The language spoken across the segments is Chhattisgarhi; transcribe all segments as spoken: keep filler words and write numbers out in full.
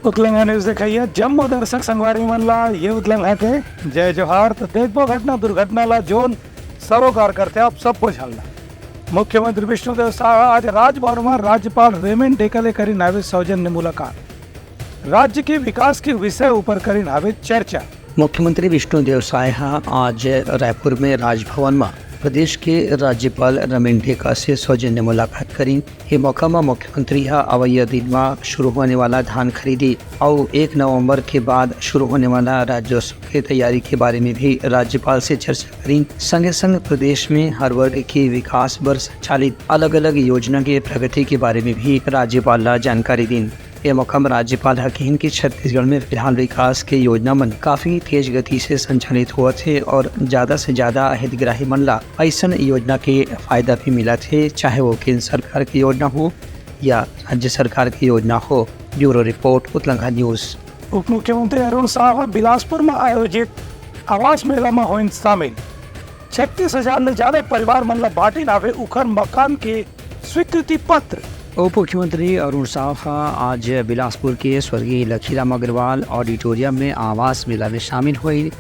उतलंघा न्यूज देखइया जम्मो दर्शक संगवारी मन ला ये उतलंघा के जय जोहार। तो देखबो घटना दुर्घटना ला जोन सरोकार करथे आप सबको झन ला। मुख्यमंत्री विष्णुदेव साय आज राजभवन में राज्यपाल रेमन डेका ले करिन हावे सौजन्य मुलाकात। राज्य के विकास के विषय ऊपर करिन हावे चर्चा। मुख्यमंत्री विष्णुदेव साय ह आज रायपुर में राजभवन म प्रदेश के राज्यपाल रमेन डेका से सौजन्य मुलाकात करिन। ये मौका म मुख्यमंत्री ह अवइया दिन म शुरू होने वाला धान खरीदी अउ एक नवंबर के बाद शुरू होने वाला राज्योत्सव के तैयारी के बारे में भी राज्यपाल से चर्चा करिन। संगे संग प्रदेश में हर वर्ग के विकास बर संचालित अलग-अलग योजना के प्रगति के बारे में भी राज्यपाल ला जानकारी दिन। ए मौका म राज्यपाल ह किहिन कि छत्तीसगढ़ में फिलहाल विकास के योजना मन काफी तेज गति से संचालित होवत हे और ज्यादा से ज्यादा हितग्राही मन ला अइसन योजना के फायदा भी मिलत हे, चाहे वो केंद्र सरकार के योजना हो या राज्य सरकार के योजना हो। Bureau report, Utlangha news. उप मुख्यमंत्री अरुण साव ह बिलासपुर म आयोजित आवास मेला म होइन शामिल। छत्तीस हजार ले ज्यादा परिवार मन ला बांटिन हावे उखर मकान के स्वीकृति पत्र। उप मुख्यमंत्री अरुण साव ह आज बिलासपुर के स्वर्गीय लखीराम अग्रवाल ऑडिटोरियम में आवास मेला में शामिल होइन।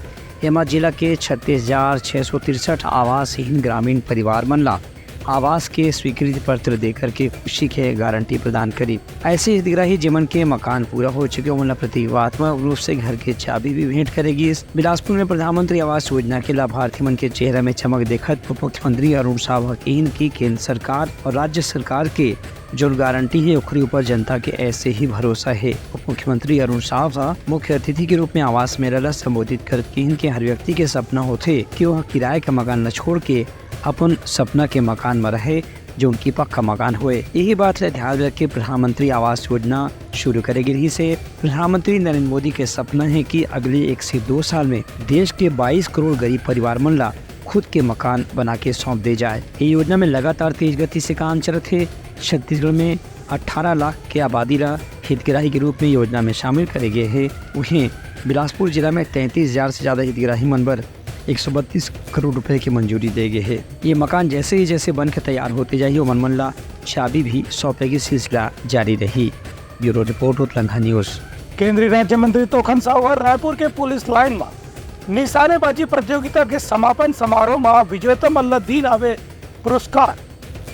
एमा जिला के छत्तीस हजार छह सौ तिरसठ आवासहीन ग्रामीण परिवार मन ला आवास के स्वीकृति पत्र देकर के खुशी के गारंटी प्रदान करी। ऐसे हितग्राही जेमन के मकान पूरा हो चुके, ओमन ला प्रतीकात्मक रूप से घर के चाबी भी भेंट करे गिस। बिलासपुर में प्रधानमंत्री आवास योजना के लाभार्थी मन के चेहरा में चमक देखत उप मुख्यमंत्री अरुण साव ह किहिन कि केंद्र सरकार और राज्य सरकार के जो गारंटी हे, ओखरी ऊपर जनता के ऐसे ही भरोसा हे। उप मुख्यमंत्री अरुण साव ह मुख्य अतिथि के रूप में आवास मेला ला संबोधित करत किहिन कि हर व्यक्ति के सपना होथे कि वह किराए के मकान ला छोड़ के अपन सपना के मकान म रहे, जो उनकी पक्का मकान होए। यही बात ला ध्यान रख के प्रधानमंत्री आवास योजना शुरू करे गे रहिस हे। प्रधानमंत्री नरेंद्र मोदी के सपना हे कि अगले एक से दो साल में देश के बाईस करोड़ गरीब परिवार मन ला खुद के मकान बना के सौंप दे जाए। ये योजना में लगातार तेज गति से काम चलत हे। छत्तीसगढ़ में अट्ठारह लाख के आबादी ला हितग्राही के रूप में योजना में शामिल करे गे हे। उहें, बिलासपुर जिला में तैंतीस हजार से ज्यादा हितग्राही मन बर एक सौ बत्तीस करोड़ रुपए की मंजूरी दे गे हे। ये मकान जैसे ही जैसे बन के तैयार होते जाही, ओमन मन ला चाबी भी सौंपे के सिलसिला जारी रही। Bureau report, Utlangha news. केंद्रीय राज्य मंत्री तोखन साहू ह रायपुर के पुलिस लाइन म निशानेबाजी प्रतियोगिता के समापन समारोह म विजेता मन ल दीन हावे पुरस्कार।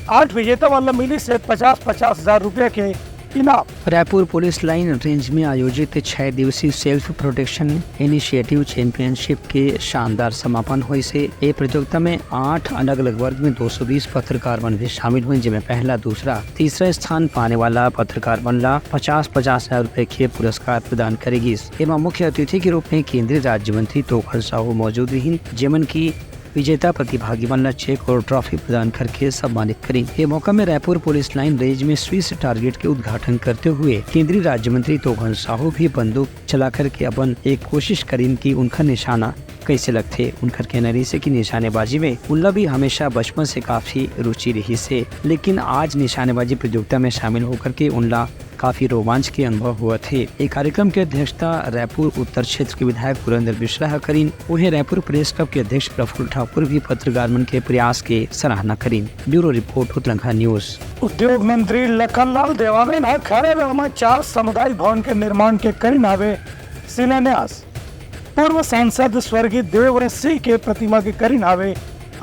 आठ विजेता मन ल मिलिस हे पचास पचास हजार रुपया के इनाम। रायपुर पुलिस लाइन रेंज में आयोजित छह दिवसीय सेल्फ प्रोटेक्शन इनिशिएटिव चैंपियनशिप के शानदार समापन होइस हे। ए प्रतियोगिता में आठ अलग-अलग वर्ग में दो सौ बीस पत्रकार मन भी शामिल होइन, जेमे पहला, दूसरा, तीसरा स्थान पाने वाला पत्रकार मन ला पचास पचास हजार रुपए के पुरस्कार प्रदान करे गिस। एमा मुख्य अतिथि के रूप में केंद्रीय राज्य मंत्री तोखन साहू मौजूद रहिन, जेमन की विजेता प्रतिभागी मन ला चेक और ट्रॉफी प्रदान करके सम्मानित करिन। ये मौका में रायपुर पुलिस लाइन रेंज में स्विस टारगेट के उद्घाटन करते हुए केंद्रीय राज्य मंत्री तोखन साहू भी बंदूक चला करके अपन एक कोशिश करिन कि उनका निशाना कैसे लगथे। उनकर कहना रहिस हे कि निशानेबाजी में उनला भी हमेशा बचपन से काफी रुचि रहिस हे, लेकिन आज निशानेबाजी प्रतियोगिता में शामिल होकर के उनला काफी रोमांच के अनुभव होवत हे। ए कार्यक्रम के अध्यक्षता रायपुर उत्तर क्षेत्र के विधायक पुरेंद्र मिश्रा ह करिन। उहें, रायपुर प्रेस क्लब के अध्यक्ष प्रफुल्ल ठाकुर भी पत्रकार मन के प्रयास के सराहना करिन। Bureau report, Utlangha news. उद्योग मंत्री लखनलाल देवांगन ह खैरागढ़ म चार सामुदायिक भवन के निर्माण के करिन हावे शिलान्यास। पूर्व सांसद स्वर्गीय देवव्रत सिंह के प्रतिमा के करिन हावे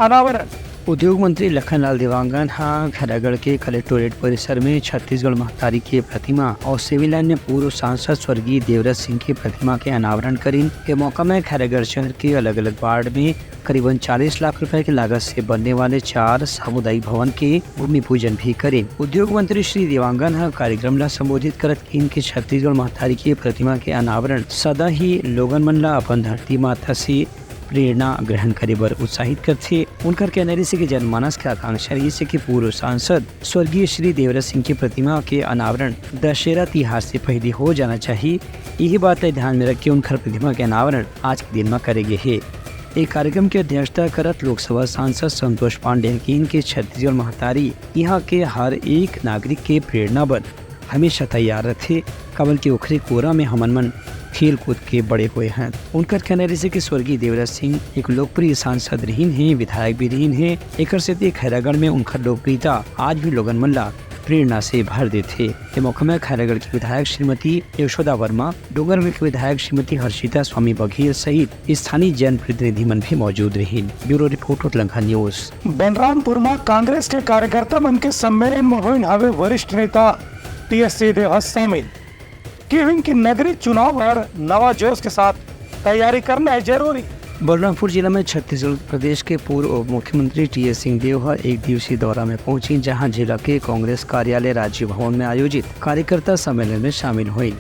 अनावरण। उद्योग मंत्री लखनलाल देवांगन ह खैरागढ़ के कलेक्टोरेट परिसर में छत्तीसगढ़ महतारी के प्रतिमा और सिविल लाइन में पूर्व सांसद स्वर्गीय देवव्रत सिंह के प्रतिमा के अनावरण करिन। ए मौका में खैरागढ़ शहर के अलग-अलग वार्ड में करीबन चालीस लाख रुपए के लागत से बनने वाले चार सामुदायिक भवन के भूमि पूजन भी करिन। उद्योग मंत्री श्री देवांगन ह कार्यक्रम ला संबोधित करत किहिन कि छत्तीसगढ़ महतारी के प्रतिमा के अनावरण सदा ही लोगन मन ला अपन धरती माता से प्रेरणा ग्रहण करे बर उत्साहित करथे। उनकर कहना रहिस हे कि जनमानस के आकांक्षा रहिस हे कि पूर्व सांसद स्वर्गीय श्री देवव्रत सिंह के प्रतिमा के अनावरण दशहरा तिहार से पहले हो जाना चाहिए। यही बात ला ध्यान में रख के उनकर प्रतिमा के अनावरण आज के दिन म करे गे हे। एक कार्यक्रम की अध्यक्षता करत लोकसभा सांसद संतोष पांडे ह किहिन कि छत्तीसगढ़ महतारी यहाँ के हर एक नागरिक के प्रेरणा बर हमेशा तैयार रथे, काबर कि ओखरे कोरा में हमन मन खेल कूद के बड़े होए हैं। उनकर कहना रहिस हे कि स्वर्गीय देवव्रत सिंह एक लोकप्रिय सांसद रहिन हे, विधायक भी रहिन हे। एकर सेती खैरागढ़ में उनकर लोकप्रियता आज भी लोगन मन ला प्रेरणा से भर देथे। ए मौका में खैरागढ़ के विधायक श्रीमती यशोदा वर्मा, डोंगरगढ़ के विधायक श्रीमती हर्षिता स्वामी बघेल सहित स्थानीय जनप्रतिनिधि मन भी मौजूद रहिन। Bureau report, Utlangha news. Balrampur में कांग्रेस के कार्यकर्ता मन के सम्मेलन में होइन हवे वरिष्ठ नेता टीएस सिंहदेव ह शामिल। किहिन कि नगरीय चुनाव बर नवा जोश के साथ तैयारी करना है जरूरी। बलरामपुर जिला में छत्तीसगढ़ प्रदेश के पूर्व उप मुख्यमंत्री टीएस सिंहदेव ह एक दिवसीय दौरा में पहुंची, जहां जिला के कांग्रेस कार्यालय राजीव भवन में आयोजित कार्यकर्ता सम्मेलन में शामिल हुई।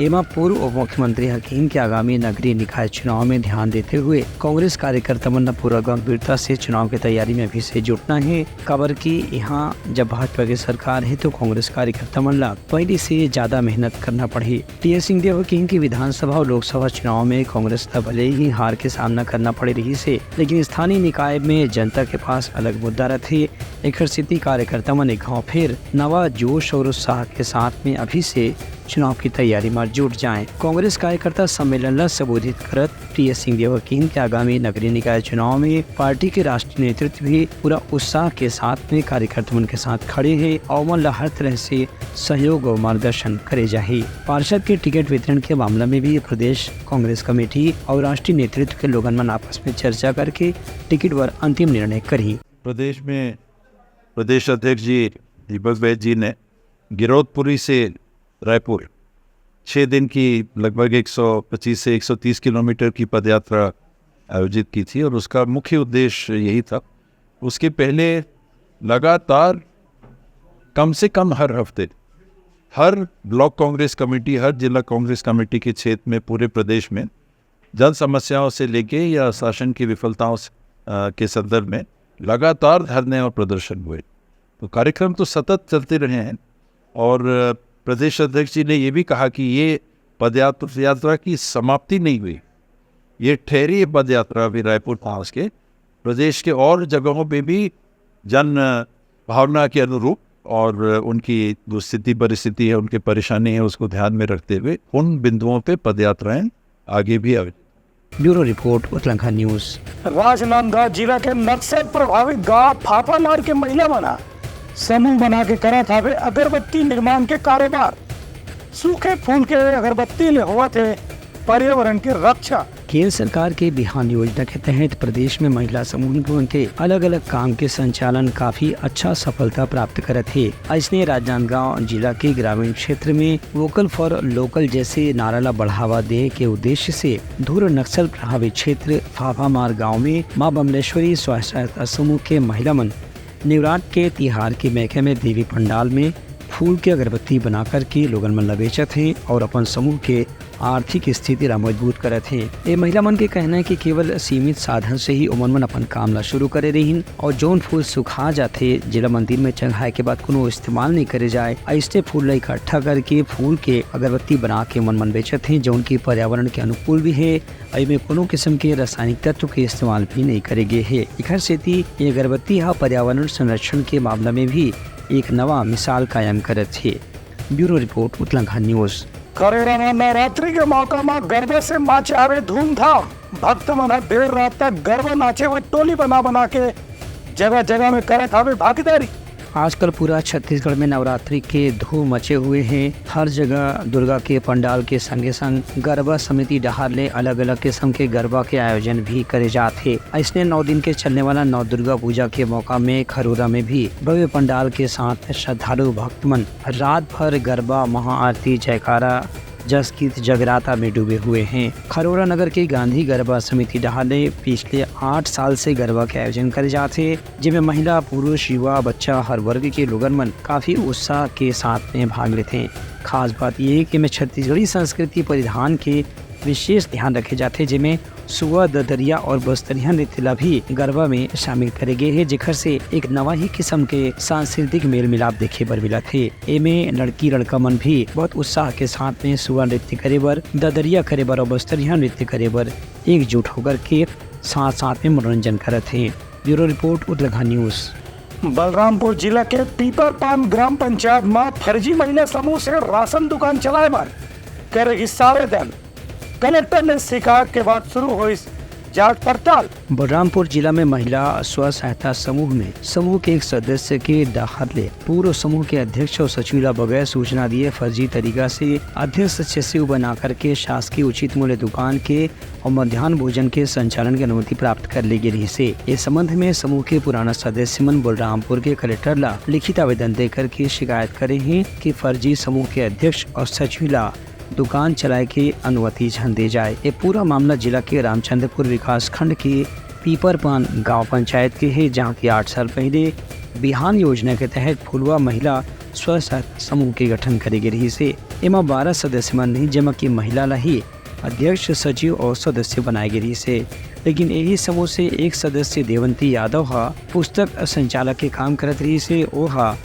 एमा पूर्व उप मुख्यमंत्री ह किहिन कि आगामी नगरीय निकाय चुनाव में ध्यान देते हुए कांग्रेस कार्यकर्ता मन ल पूरा गंभीरता से चुनाव के तैयारी में अभी से जुटना है, काबर कि यहाँ जब भाजपा के सरकार है तो कांग्रेस कार्यकर्ता मन ल पहले से ज्यादा मेहनत करना पड़ही। टीएस सिंहदेव किहिन कि विधानसभा और लोकसभा चुनाव में कांग्रेस ल भले ही हार के सामना करना पड़े रहिस हे, लेकिन स्थानीय निकाय में जनता के पास अलग मुद्दा रथे। एखर सेती कार्यकर्ता मन एक घाव फिर नवा जोश और उत्साह के साथ में अभी से चुनाव की तैयारी में जुट जाएं। कांग्रेस कार्यकर्ता सम्मेलन ला संबोधित करत टीएस सिंहदेव किहिन कि आगामी नगरीय निकाय चुनाव में पार्टी के राष्ट्रीय नेतृत्व भी पूरा उत्साह के साथ में कार्यकर्ता मन के साथ खड़े हे और ओमन ला हर तरह से सहयोग और मार्गदर्शन करे जाही। पार्षद के टिकट वितरण के मामला में भी प्रदेश कांग्रेस कमेटी और राष्ट्रीय नेतृत्व के लोगन मन आपस में चर्चा करके टिकट बर अंतिम निर्णय करही। प्रदेश में प्रदेश अध्यक्ष जी दीपक बैज जी ने गिरौदपुरी से रायपुर छः दिन की लगभग एक सौ पच्चीस से एक सौ तीस किलोमीटर की पदयात्रा आयोजित की थी और उसका मुख्य उद्देश्य यही था। उसके पहले लगातार कम से कम हर हफ्ते हर ब्लॉक कांग्रेस कमेटी, हर जिला कांग्रेस कमेटी के क्षेत्र में, पूरे प्रदेश में जन समस्याओं से लेके या शासन की विफलताओं से, अ, के संदर्भ में लगातार धरने और प्रदर्शन हुए। तो कार्यक्रम तो सतत चलते रहे हैं और, अ, प्रदेश अध्यक्ष जी ने ये भी कहा कि ये पदयात्रा, यात्रा की समाप्ति नहीं हुई, ये ठहरी ये पदयात्रा अभी रायपुर पहुंच के प्रदेश के और जगहों पे भी जन, अ, भावना के अनुरूप और, अ, उनकी जो स्थिति परिस्थिति है, उनकी परेशानी है, उसको ध्यान में रखते हुए उन बिंदुओं पे पदयात्राएं आगे भी आयोजित। Bureau report, Utlangha news. Rajnandgaon जिला के नक्सल प्रभावित गांव फाफामार के महिला मन ह समूह बना के करत हवे अगरबत्ती निर्माण के कारोबार। सूखे फूल के अगरबत्ती ले होवत हे पर्यावरण के रक्षा। केंद्र सरकार के बिहान योजना के तहत प्रदेश में महिला समूह मन के अलग-अलग काम के संचालन काफी अच्छा सफलता प्राप्त करत हे। अइसने राजनांदगांव जिला के ग्रामीण क्षेत्र में वोकल फॉर लोकल जैसे नारा ला बढ़ावा दे के उद्देश्य से दूर नक्सल प्रभावित क्षेत्र फाफामार गांव में मां बमलेश्वरी स्व सहायता समूह के महिला मन नवरात्र के तिहार के मौके में देवी पंडाल में फूल के अगरबत्ती बना करके लोगन मन ला बेचत हे और अपन समूह के आर्थिक स्थिति ला मजबूत करत हे। ए महिला मन के कहना हे कि केवल सीमित साधन से ही ओमन मन अपन काम ला शुरू करे रहिन और जौन फूल सुखा जाथे, जेला मंदिर में चढ़ाए के बाद कोनो इस्तेमाल नहीं करे जाए, अइसने फूल ला इकट्ठा करके फूल के अगरबत्ती बना के ओमन मन बेचत हे, जौन की पर्यावरण के अनुकूल भी हे। एमे कोनो किस्म के रासायनिक तत्व के इस्तेमाल भी नहीं करे गे हे। एखर सेती ये अगरबत्ती ह पर्यावरण संरक्षण के मामला में भी एक नवा मिसाल कायम करत हे। Bureau report, Utlangha news. Kharora में नवरात्रि के मौका में गरबा से मचावे धूमधाम। भक्त मन ह देर रात तक गरबा नाचे हुए टोली बना बना के जगह जगह में करत हवे भागीदारी। आजकल पूरा छत्तीसगढ़ में नवरात्रि के धूम मचे हुए हे। हर जगह दुर्गा के पंडाल के संगे संग गरबा समिति डहार ले अलग-अलग किस्म के गरबा के आयोजन भी करे जात हे। अइसने नौ दिन के चलने वाला नौ दुर्गा पूजा के मौका में खरोरा में भी भव्य पंडाल के साथ श्रद्धालु भक्त मन रात भर गरबा, महाआरती, जयकारा, जस गीत जगराता में डूबे हुए हैं। खरोरा नगर के गांधी गरबा समिति डहार ले पिछले आठ साल से गरबा के आयोजन करे जात हे, जेमे महिला, पुरुष, युवा, बच्चा, हर वर्ग के लोगन मन काफी उत्साह के साथ में भाग लेथे। खास बात ये हे कि एमे छत्तीसगढ़ी संस्कृति परिधान के विशेष ध्यान रखे जाथे, जेमे सुआ, ददरिया और बस्तरिया नृत्य ला भी गरबा में शामिल करे गे हे, जेखर से एक नवा ही किस्म के सांस्कृतिक मेल मिलाप देखे बर मिलत हे। एमे लड़की लड़का मन भी बहुत उत्साह के साथ में सुआ नृत्य करे बर, ददरिया करे बर और बस्तरिया नृत्य करे बर एकजुट होकर के साथ साथ में मनोरंजन करत हे। Bureau report, Utlangha news. Balrampur जिला के पीपरपान ग्राम पंचायत म फर्जी महिला समूह से राशन दुकान चलाए बर करे गिस आवेदन। कलेक्टर ले शिकायत के बाद शुरू होइस जांच पड़ताल। बलरामपुर जिला में महिला स्व सहायता समूह में समूह के एक सदस्य के डहार ले पूर्व समूह के अध्यक्ष और सचिव ला बगैर सूचना दिए फर्जी तरीका से अध्यक्ष सचिव बना करके शासकीय उचित मूल्य दुकान के और मध्यान्ह भोजन के संचालन के अनुमति प्राप्त कर ले गे रहिस हे। ए संबंध में समूह के पुराना सदस्य मन बलरामपुर के कलेक्टर ला लिखित आवेदन दे करके शिकायत करे हे कि फर्जी समूह के अध्यक्ष और सचिव ला दुकान चलाए के अनुमति झन दे जाए। ए पूरा मामला जिला के रामचंद्रपुर विकास खंड के पीपरपान गांव पंचायत के हे, जहां की आठ साल पहले बिहान योजना के तहत फुलवा महिला स्व सहायता समूह के गठन करे गे रहिस हे। एमा बारह सदस्य मन रहिन, जेमा की महिला ला ही अध्यक्ष, सचिव और सदस्य बनाए गे रहिस हे। लेकिन यही समूह से एक सदस्य देवंती यादव हा पुस्तक संचालक के काम करत रहिस हे। ओहा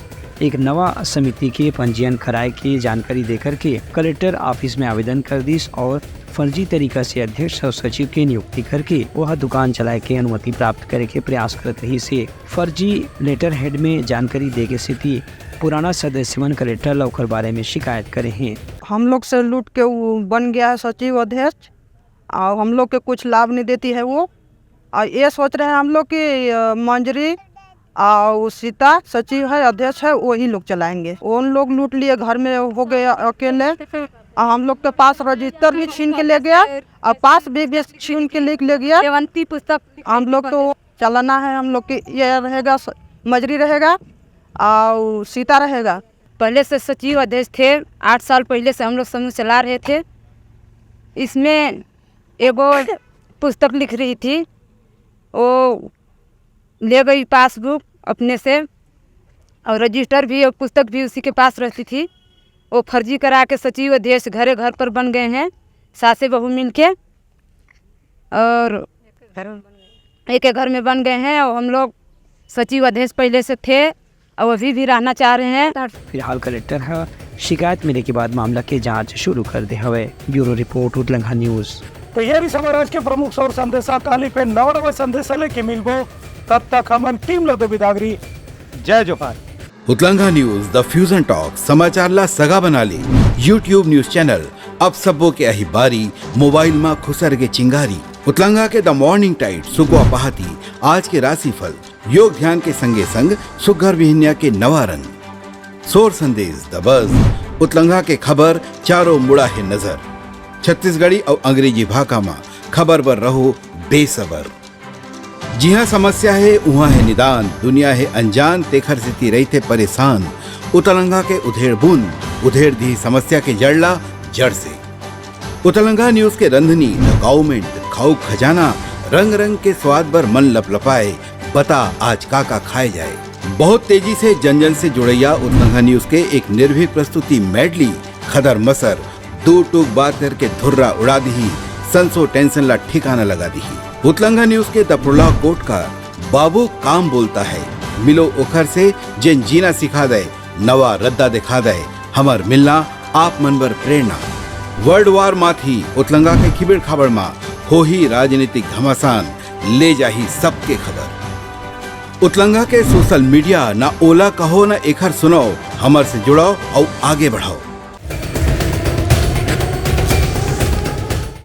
एक नवा समिति के पंजीयन कराए के जानकारी देकर के कलेक्टर ऑफिस में आवेदन कर दिस और फर्जी तरीका से अध्यक्ष और सचिव के नियुक्ति करके वह दुकान चलाए के अनुमति प्राप्त करे के प्रयास करत रहिस हे। फर्जी लेटर हेड में जानकारी दे के सेती पुराना सदस्य मन कलेक्टर ला ओकर बारे में शिकायत करे हे। हम लोग से लूट के वो बन गया है सचिव अध्यक्ष, और हम लोग के कुछ लाभ नहीं देती है वो। और ये सोच रहे हैं हम लोग कि अ, मंजरी और सीता सचिव है, अध्यक्ष है, वही लोग चलाएंगे। उन लोग लूट लिए, घर में हो गए अकेले। और हम लोग के पास रजिस्टर भी छीन के ले गया और पास भी, भी छीन के ले, ले गया। देवंती पुस्तक हम लोग तो चलाना है, हम लोग के ये रहेगा, स- मजरी रहेगा और सीता रहेगा। पहले से सचिव अध्यक्ष थे, आठ साल पहले से हम लोग समूह चला रहे थे। इसमें एगो पुस्तक लिख रही थी, वो ले गई पासबुक अपने से, और रजिस्टर भी और पुस्तक भी उसी के पास रहती थी। वो फर्जी करा के सचिव अध्यक्ष घरे घर पर बन गए हैं, सासे बहू मिल के, और एक एक घर में बन गए हैं। और हम लोग सचिव अध्यक्ष पहले से थे और अभी भी रहना चाह रहे हैं। फिलहाल कलेक्टर ह शिकायत मिले के बाद मामला के जांच शुरू कर दे हवे। Bureau report, Utlangha news. तो ये रहिस हमर आज के प्रमुख सौर संदेशा। काली फिर नवा नवा संदेशा लेके मिलबो, तब तक हमन टीम ल दे बिदागरी। जय जोहार। उतलंघा न्यूज, द फ्यूजन टॉक, समाचार ला सगा बना ले। YouTube न्यूज चैनल, अब सबो के अही बारी, मोबाइल मा खुसर के चिंगारी। उतलंघा के द मॉर्निंग टाइड, सुकवा पहाती, आज के राशिफल, योग ध्यान के संगे संग सुग्घर बिहनिया के नवा रंग। सोर संदेश, द बज, उतलंघा के खबर, चारों मुड़ा हे नजर। छत्तीसगढ़ी अउ अंग्रेजी भाखा मा खबर बर रहो बेसबर। जिहाँ समस्या हे, उहाँ हे निदान, दुनिया हे अनजान, तेखर सेती रहिथे परेशान। उतलंघा के उधेड़ बुन, उधेड़ दिही समस्या के जड़ ला जड़ से। उतलंघा न्यूज के रंधनी, द गाउमेंट, खाऊ खजाना, रंग रंग के स्वाद बर मन लपलपाए, बता आज का का खाए जाए। बहुत तेजी से जन जन से जुड़ैया उतलंघा न्यूज के एक निर्भीक प्रस्तुति मेडली, खदर मसर, दू टूक बात करके धुर्रा उड़ा दिही, संसो टेंशन ला ठिकाना लगा दिही। उतलंघा न्यूज के द प्रोलॉग कोट का बाबू काम बोलता है, मिलो ओखर से जेन जीना सिखा दे, नवा रद्दा दिखा दे, हमर मिलना आप मन बर प्रेरणा। वर्ल्ड वार माथी उतलंघा के खिबेड़ खाबड़ मा होही राजनीतिक घमासान, ले जाही सबके खबर। उतलंघा के सोशल मीडिया, ना ओला कहो ना एखर सुनाओ, हमर से जुड़ाओ अउ आगे बढ़ाओ।